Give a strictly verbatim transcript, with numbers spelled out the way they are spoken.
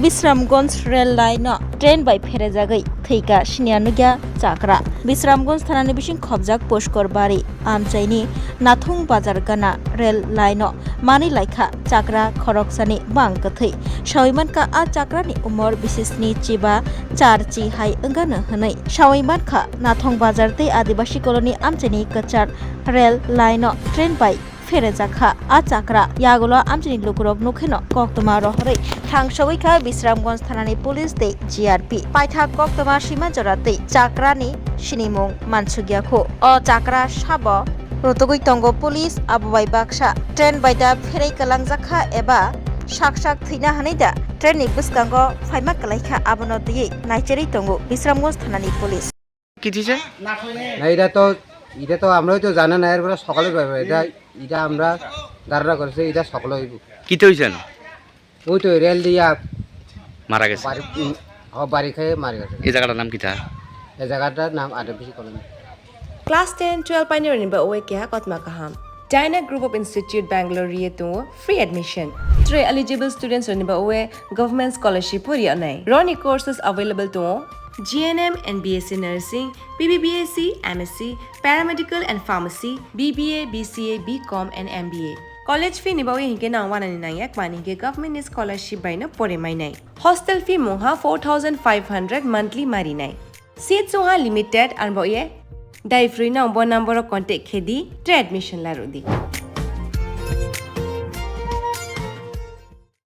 Bisramganj rail line-o train bai pherejagwi thwikha siniya nukya chakra. Bisramganj thanani bising khobjak Pushkor Bari amchaini Nathong Bazar gana rail line-o manwi laikha chakra khoroksani bang kwthwi. Sawi mankha a chakrani umor bisisni chiba char chi hai wngano hwnwi. Sawi mankha Nathong Bazar tei Adibasi Colony amchaini kwchar rail line-o train bai pherejak kha a chakra. Yagulo amchini lukurok nukheno koktwma rohorwi thangsogwi kha Bisramganj thanani police tei G R P. Paithak koktwma sima jora tei chakrani sinimung mansukya khu. O chakra sabo rutugwi tongo police, abo bai baksa train bai da pherei kwlangjak kha eba sak sak thwina hwnwi da train ni bwskango phaima kwlai kha, abono twiwi naicherwi tongo Bisramganj thanani police. কিথি হইছে? না, এটা তো, এটা তো আমরাও তো জানা নাই, এরপরে সকালে পাইবো। এটা, এটা আমরা ধারণা করেছি, এটা সকালে হইব। কিতে হইছেন? ওই তো রেল দিয়া মারা গেছে। বাড়ি, উম, হ, বাড়ি খেয়ে মারা গেছে। এই জায়গাটার নাম কিতা? এই জায়গাটার নাম RBC colony. Class ten, twelve painirokni ba oe keha kotma kaham. Dyna Group of Institute Bangalore riye tongo free admission. Tre eligible students rokni ba oe government scholarship pori onai. Roni courses available tongo G N M and B S C Nursing, B B B S C, M S C, Paramedical and Pharmacy, B B A, B C A, B Com and M B A. College fee ni bagwi hinkhe nang wanani nangya, mani hinkhe government ni scholarship bai no pore mainai. Hostel fee mungha four thousand five hundred monthly marinai. Seats wngha limited, arbo ye dai free no bo number o contact khe di, tre admission laru di.